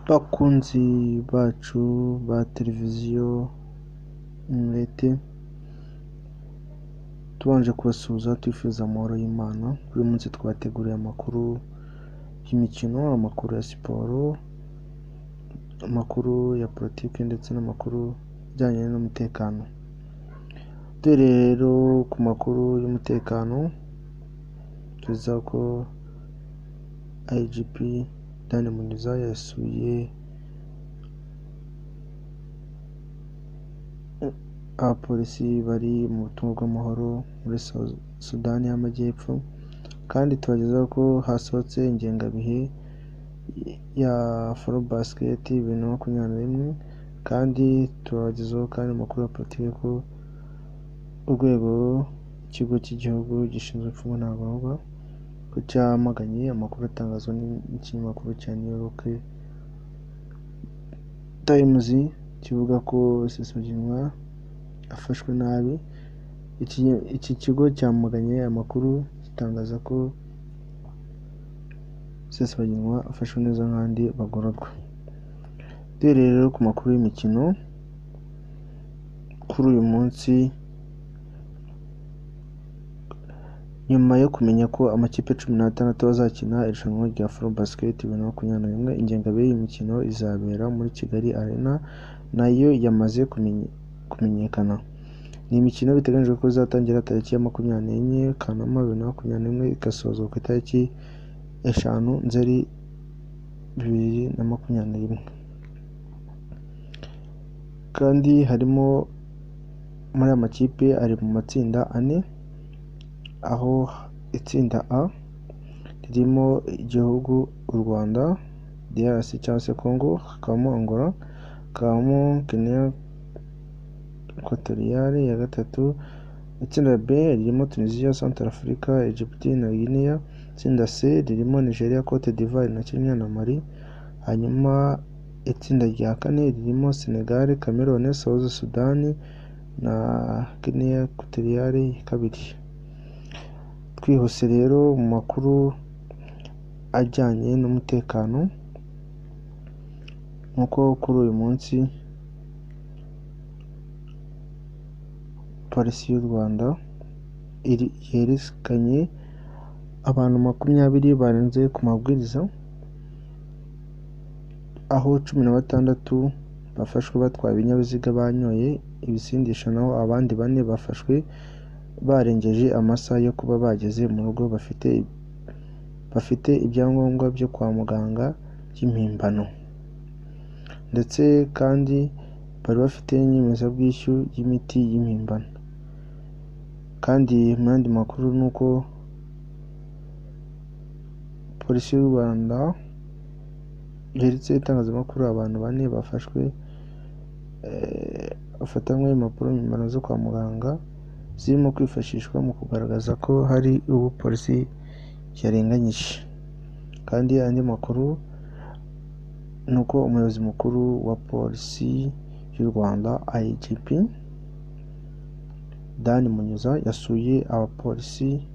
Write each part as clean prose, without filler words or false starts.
Bakunzi bacu ba televiziyo Umurete, tubanje kubasuhuza twifuza amahoro y'Imana. Kuri uyu munsi twabateguriye amakuru y'imikino, amakuru ya siporo, amakuru ya politiki ndetse n'amakuru ajyanye n'umutekano. Duhereye rero ku makuru y'umutekano, tuza ko IGP Dan Munyuza yasuye abapolisi bari mu butumwa bw'amahoro muri Sudani y'Amajyepfo, kandi tubagezaho ko hasohotse ingengabihe ya Afrobasket 2021, kandi tubagezaho kandi amakuru ya politiki ko urwego ikigo cy'igihugu gishinzwe imfungwa n'abagororwa ko cyamaganye amakuru atangazwa n'ikinyamakuru cya New York Times kivuga ko Rusesabagina afashwe nabi. Iki kigo cyamaganye amakuru gitangaza ko Rusesabagina afashwe neza nk'abandi bagororwa. Duhereye rero ku makuru y'imikino, kuri uyu munsi nyuma yo kumenya ko amakipe 16 azakina irushanwa rya Afrobasket 2021, ingengabihe y'imikino izabera muri Kigali Arena nayo yamaze kumenyekana. Ni imikino biteganyijwe ko izatangira tariki ya 24 Kanama 2021 igasozwa ku itariki 5 Nzeri 2021. Kandi harimo muri aya makipe ari mu matsinda ane, aho itsinda A ririmo igihugu u Rwanda, DRC cyangwa se Congo, hakabamo Angola, hakabamo Guinea Equatoriale ya gatatu. Itsinda B ririmo Tunisia, Centrafrica, Egypt na Guinea. Itsinda C ririmo Nigeria, Cote d'Ivoire na Kenya na Mali. Hanyuma itsinda rya kane ririmo Senegal, Cameroon, South Sudan na Guinea Equatoriale ya kabiri. Twihuse rero mu makuru ajyanye n'umutekano, nk'uko kuri uyu munsi Polisi y'u Rwanda yerekanye abantu 20 barenze ku mabwiriza, aho 16 bafashwe batwaye ibinyabiziga banyoye ibisindisha, naho abandi 4 bafashwe barengeje amasaha yo kuba bageze mu rugo bafite ibyangombwa byo kwa muganga by'impimbano, ndetse kandi bari bafite inyemezabwishyu y'imiti y'impimbano. Kandi mu yandi makuru ni uko Polisi y'u Rwanda yeretse itangazamakuru abantu 4 bafashwe bafatanywe impapuro mpimbano zo kwa muganga zirimo kwifashishwa mu kugaragaza ko hari uwo polisi yarenganyije. Kandi andi makuru ni uko umuyobozi mukuru wa polisi y'u Rwanda IGP Dan Munyuza yasuye abapolisi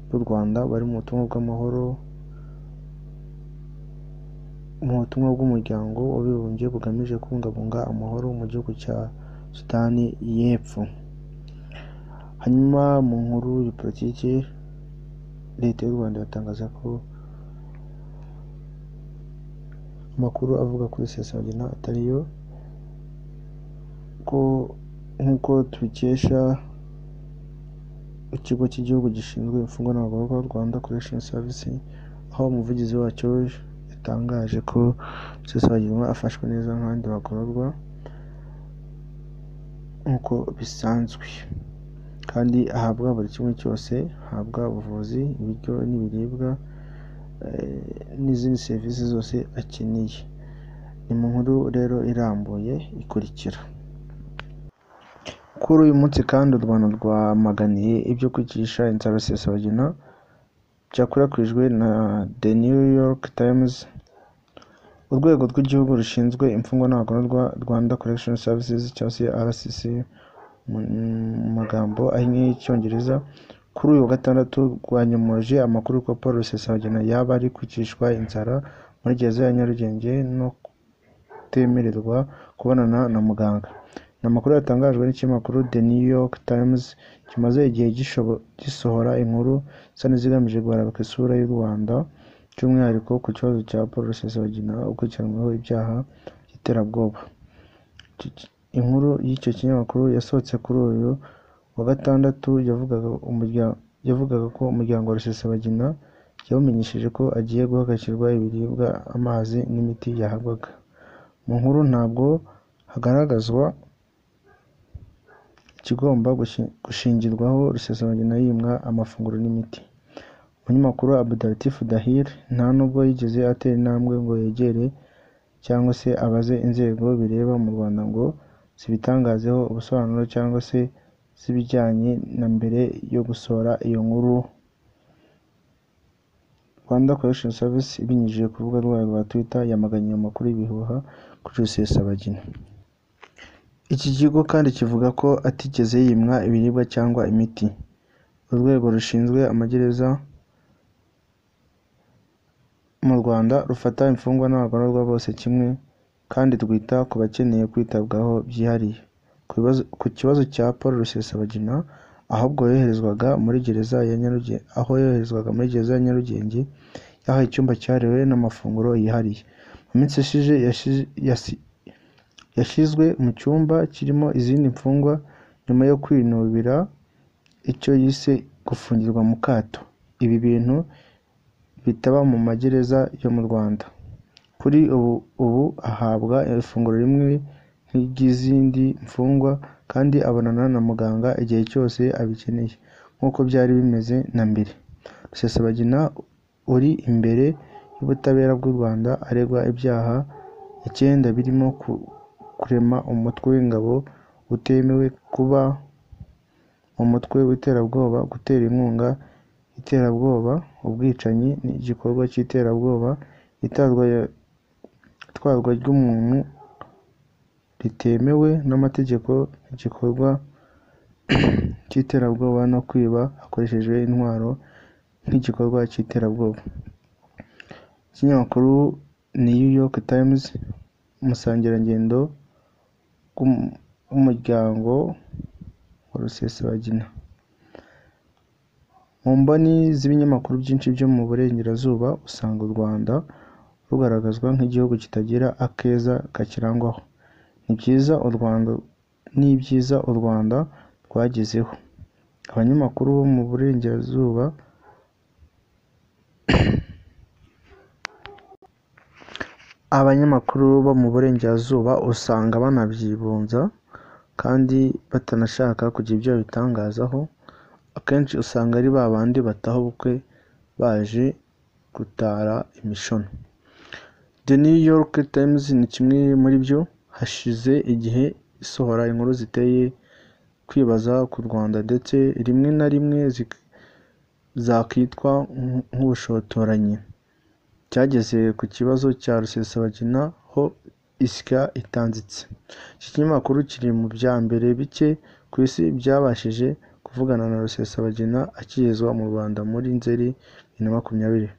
b'u Rwanda bari mu butumwa bw'amahoro mu butumwa bw'umuryango w'abibumbye bugamije kubungabunga amahoro mu gihugu cya Sudani y'Epfo. Hanyuma mu nkuru ya politiki, Leta y'u Rwanda iratangaza ko amakuru avuga kuri Rusesabagina atariyo, ko nk'uko tubikesha ikigo cy'igihugu gishinzwe imfungwa n'abagororwa Rwanda Correction Service, aho umuvugizi wacyo yatangaje ko Rusesabagina afashwe neza nk'abandi bagororwa nk'uko bisanzwe, kandi ahabwa buri kimwe cyose, ahabwa ubuvuzi, ibiryo n'ibiribwa n'izindi serivisi zose akeneye. Ni mu nkuru rero irambuye ikurikira. Kuri uyu munsi kandi u Rwanda rwamaganiye ibyo kwicisha inzara Rusesabagina byakwirakwijwe na The New York Times. Urwego rw'igihugu rushinzwe imfungwa n'abagororwa Rwanda Correction Services cyangwa se RCC mu magambo ahinnye y'Icyongereza, kuri uyu wa gatandatu rwanyomoje amakuru ko Paul Rusesabagina yaba ari kwicishwa inzara muri gereza ya Nyarugenge no kutemererwa kubonana na muganga. Ni amakuru yatangajwe n'ikinyamakuru The New York Times kimaze igihe gisohora inkuru zisa n'izigamije guharabika isura y'u Rwanda, by'umwihariko ku kibazo cya Paul Rusesabagina ukurikiranyweho ibyaha by'iterabwoba. Inkuru y'icyo kinyamakuru yasohotse kuri uyu wa Gatandatu yavugaga ko umuryango wa Rusesabagina yawumenyesheje ko agiye guhagarikirwa ibiribwa, amazi n'imiti yahabwaga. Mu nkuru ntabwo hagaragazwa ikigomba gushingirwaho Rusesabagina yimwa amafunguro n'imiti. Umunyamakuru Abdelatif Dahir nta nubwo yigeze atera intambwe ngo yegere cyangwa se abaze inzego bireba mu Rwanda ngo zibitangazeho ubusobanuro cyangwa se z'ibijyanye na mbere yo gusohora iyo nkuru. Rwanda Correction Service ibinyujije ku rubuga rwayo rwa Twitter yamaganye ayo makuru y'ibihuha kuri Rusesabagina. Iki kigo kandi kivuga ko atigeze yimwa ibiribwa cyangwa imiti. Urwego rushinzwe amagereza mu Rwanda rufata imfungwa n'abagororwa bose kimwe kandi rwita ku bakeneye kwitabwaho byihariye. Ku kibazo cya Paul Rusesabagina, ahubwo yoherezwaga muri gereza ya Nyarugenge, aho yoherezwaga muri gereza ya Nyarugenge yahawe icyumba cyahariwe n'amafunguro yihariye. Mu minsi ishize yashyizwe mu cyumba kirimo izindi mfungwa nyuma yo kwinubira icyo yise gufungirwa mu kato. Ibi bintu bitaba mu magereza yo mu Rwanda. Kuri ubu ahabwa ifunguro rimwe nk'iry'izindi mfungwa kandi abonana na muganga igihe cyose abikeneye nk'uko byari bimeze na mbere. Rusesabagina uri imbere y'ubutabera bw'u Rwanda aregwa ibyaha 9 birimo kurema umutwe w'ingabo utemewe, kuba mu mutwe w'iterabwoba, gutera inkunga iterabwoba, ubwicanyi n'igikorwa cy'iterabwoba, itwarwa ry'umuntu ritemewe n'amategeko n'igikorwa cy'iterabwoba no kwiba hakoreshejwe intwaro nk'igikorwa cy'iterabwoba. Ikinyamakuru New York Times, umusangirangendo w'umuryango wa Rusesabagina. Mu mboni z'ibinyamakuru byinshi byo mu Burengerazuba usanga u Rwanda rugaragazwa nk'igihugu kitagira akeza kakirangwaho. N'ibyiza u Rwanda rwagezeho. Abanyamakuru bo mu Burengerazuba usanga banabyibunza kandi batanashaka kugira ibyo babitangazaho. Akenshi usanga ari ba bandi bataha ubukwe baje gutara imishono. The New York Times ni kimwe muri byo. Hashize igihe isohora inkuru ziteye kwibaza ku Rwanda ndetse rimwe na rimwe zakitwa nk'ubushotoranyi. Cyageze ku kibazo cya Rusesabagina ho isya itanzitse. Iki kinyamakuru kiri mu bya mbere bike ku isi byabashije kuvugana na Rusesabagina akigezwa mu Rwanda muri Nzeri 2020.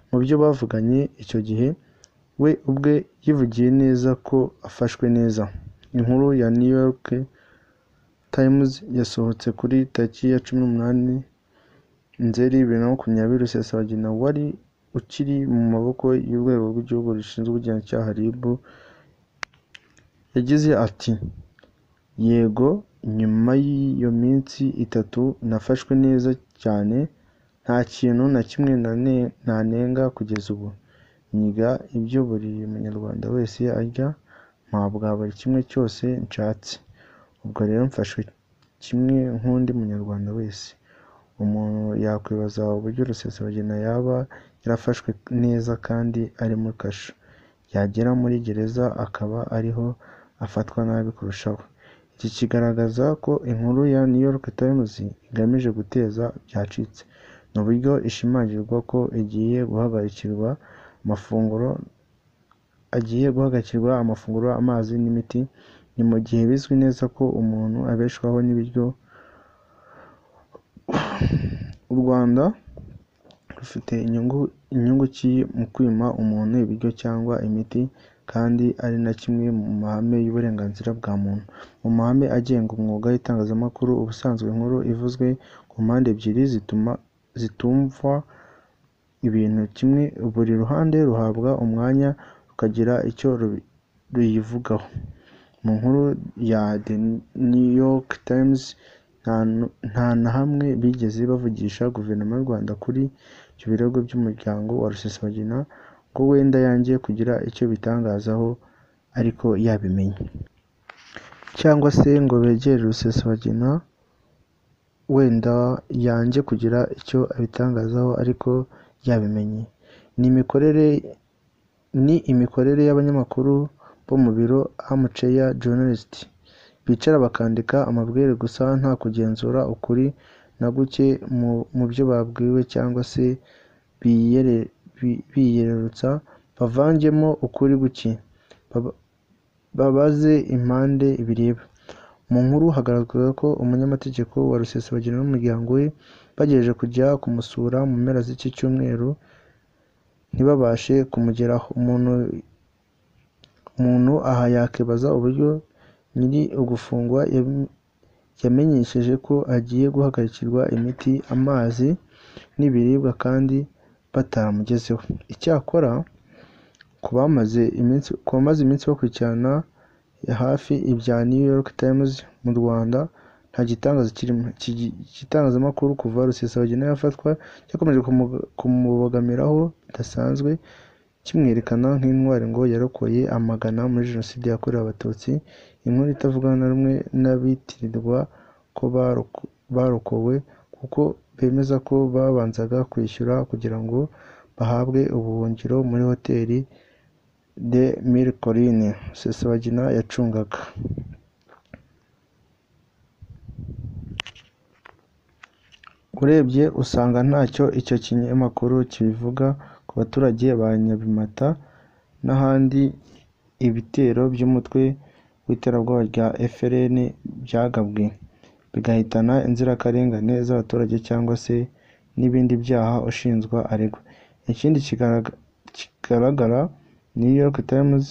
Mu byo bavuganye icyo gihe, we ubwe yivugiye neza ko afashwe neza. Inkuru ya New York Times yasohotse kuri tariki ya 18 Nzeri 2020. Rusesabagina wari ukiri mu maboko y'urwego rw'igihugu rushinzwe ubugenzacyaha RIB yagize ati: "Yego, nyuma y'iyo minsi 3 nafashwe neza cyane, nta kintu na kimwe nanenga kugeza ubu. Nyiga ibyo buri munyarwanda wese arya, mpabwa buri kimwe cyose nshatse. Ubwo rero mfashwe kimwe nk'undi munyarwanda wese." Umuntu yakwibaza uburyo Rusesabagina yaba yarafashwe neza kandi ari muri kasho, yagera muri gereza akaba ariho afatwa nabi kurushaho. Iki kigaragaza ko inkuru ya New York Times igamije guteza byacitse. Ni uburyo ishimangirwa ko igiye guhagarikirwa amafunguro, amazi n'imiti, ni mu gihe bizwi neza ko umuntu abeshwaho n'ibiryo. U Rwanda rufite inyungu ki mu kwima umuntu ibiryo cyangwa imiti kandi ari na kimwe mu mahame y'uburenganzira bwa muntu. Mu mahame agenga umwuga w'itangazamakuru, ubusanzwe inkuru ivuzwe ku mpande ebyiri zitumva ibintu kimwe, buri ruhande ruhabwa umwanya rukagira icyo ruyivugaho. Mu nkuru ya The New York Times nta na hamwe bigeze bavugisha Guverinoma y'u Rwanda kuri ibyo birego by'umuryango wa Rusesabagina ngo wenda yange kugira icyo bitangazaho ariko yabimenye, cyangwa se ngo begere Rusesabagina wenda yange kugira icyo abitangazaho ariko yabimenye. Ni imikorere y'abanyamakuru bo mu biro armchair journalists, bicara bakandika amabwire gusa nta kugenzura ukuri na guke mu byo babwiwe cyangwa se biyerurutsa bavangemo ukuri guke, babaze impande bireba. Mu nkuru hagaragazwa ko umunyamategeko wa Rusesabagina n'umuryango we bagerageje kujya kumusura mu mpera z'iki cyumweru ntibabashe kumugeraho. Umuntu aha yakibaza uburyo nyiri ugufungwa yamenyesheje ko agiye guhagarikirwa imiti, amazi n'ibiribwa kandi bataramugezeho. Icyakora ku bamaze iminsi bakurikirana hafi ibya New York Times mu Rwanda nta gitangaza kirimo. Iki gitangazamakuru kuva Rusesabagina yafatwa cyakomeje kumubogamiraho bidasanzwe, kimwerekana nk'intwari ngo yarokoye amagana muri Jenoside yakorewe Abatutsi, inkuru itavugwa na rumwe n'abitirirwa ko barokowe kuko bemeza ko babanzaga kwishyura kugira ngo bahabwe ubuhungiro muri hoteli des Mille Collines Rusesabagina yacungaga. Urebye usanga ntacyo icyo kinyamakuru kivuga ku baturage ba Nyabimata n'ahandi ibitero by'umutwe w'iterabwoba rya FLN byagabwe, bigahitana inzirakarengane z'abaturage cyangwa se n'ibindi byaha ushinjwa aregwa. Ikindi kigaragara, New York Times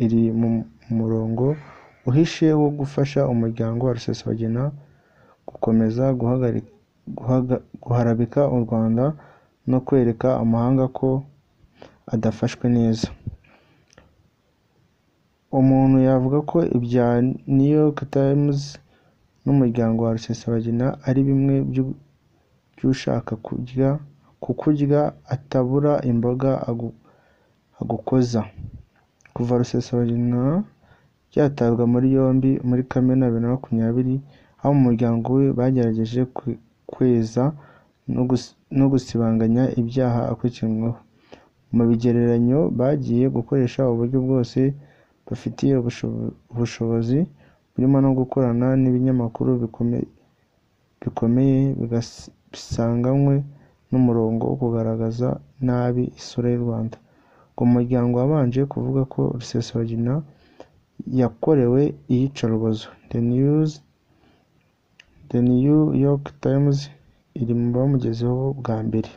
iri mu murongo uhishe wo gufasha umuryango wa Rusesabagina gukomeza guharabika u Rwanda no kwereka amahanga ko adafashwe neza. Umuntu yavuga ko ibya New York Times n'umuryango wa Rusesabagina ari bimwe by'ushaka kukurya atabura imboga agukoza. Kuva Rusesabagina yatabwa muri yombi muri Kamena 2020, abo mu muryango we bagerageje kweza no gusibanganya ibyaha akurikiranyweho. Mu bigereranyo bagiye gukoresha uburyo bwose bafitiye ubushobozi, burimo no gukorana n'ibinyamakuru bikomeye bisanganywe n'umurongo wo kugaragaza nabi isura y'u Rwanda. Ngo umuryango wabanje kuvuga ko Rusesabagina yakorewe iyicarubozo. The New York Times iri mu bamugezeho bwa mbere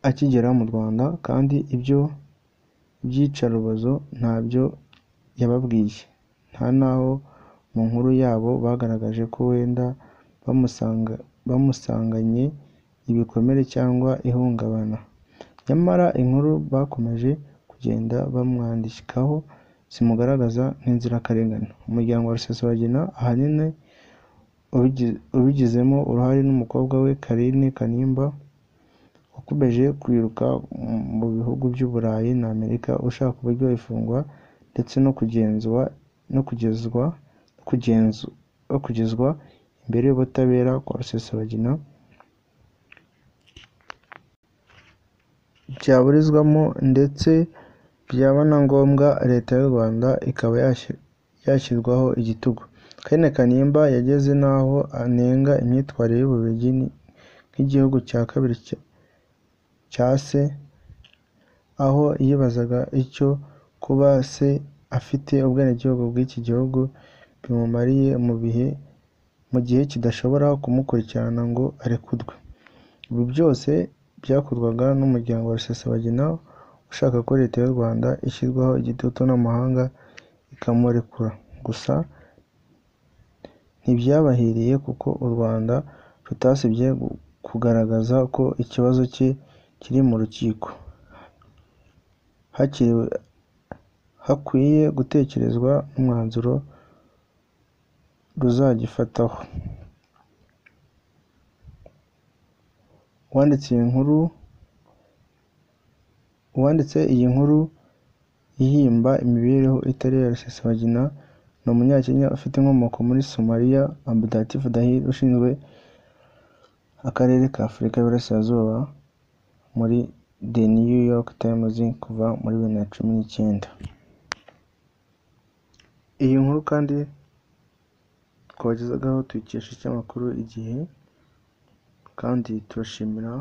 akigera mu Rwanda, kandi ibyo by'iyicarubozo ntabyo yababwiye. Nta naho mu nkuru yabo bagaragaje ko wenda bamusanganye ibikomere cyangwa ihungabana. Nyamara inkuru bakomeje kugenda bamwandikaho zimugaragaza nk'inzirakarengane. Umuryango wa Rusesabagina ahanini ubigizemo uruhare n'umukobwa we Carine Kanimba wakomeje kwiruka mu bihugu by'Uburayi na Amerika ushaka uburyo ifungwa ndetse no kugezwa imbere y'ubutabera kwa Rusesabagina byaburizwamo, ndetse byaba na ngombwa Leta y'u Rwanda ikaba yashyirwaho igitugu. Carine Kanimba yageze n'aho anenga imyitwarire y'Ububiligi nk'igihugu cya kabiri cya se, aho yibazaga icyo kuba se afite ubwenegihugu bw'iki gihugu bimumariye mu gihe kidashobora kumukurikirana ngo arekurwe. Ibi byose byakorwaga n'umuryango wa Rusesabagina ushaka ko Leta y'u Rwanda ishyirwaho igitutu n'amahanga ikamurekura. Gusa ntibyabahiriye kuko u Rwanda rutasibye kugaragaza ko ikibazo cye kiri mu rukiko, hakwiye gutegerezwa n'umwanzuro ruzagifataho. Uwanditse iyi nkuru ihimba imibereho itari iya Rusesabagina ni Umunyakenya ufite inkomoko muri Somalia, Abdilatif Dahir, ushinzwe akarere ka Afurika y'Iburasirazuba muri The New York Times kuva muri 2019. Iyi nkuru kandi twabagezagaho tuyikesha ikinyamakuru Igihe, kandi turashimira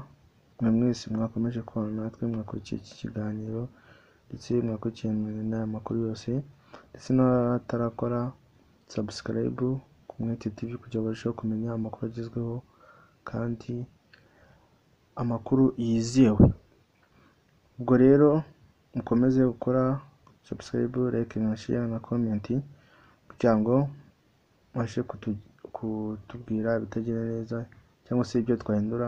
mwe mwese mwakomeje kubana natwe, mwakurikiye iki kiganiro ndetse mwakurikiye n'aya makuru yose, ndetse n'abatarakora subscribe ku Umwete TV kugira ngo barusheho kumenya amakuru agezweho kandi amakuru yizewe. Ubwo rero mukomeze gukora subscribe, like na share na comment kugira ngo mubashe kutubwira ibitagenda neza cyangwa se ibyo twahindura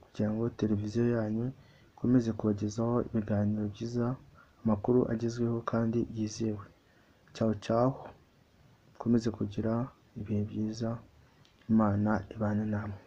kugira ngo televiziyo yanyu ikomeze kubagezaho ibiganiro byiza, amakuru agezweho kandi yizewe. Ciao ciao, mukomeze kugira ibihe byiza, Imana ibane namwe.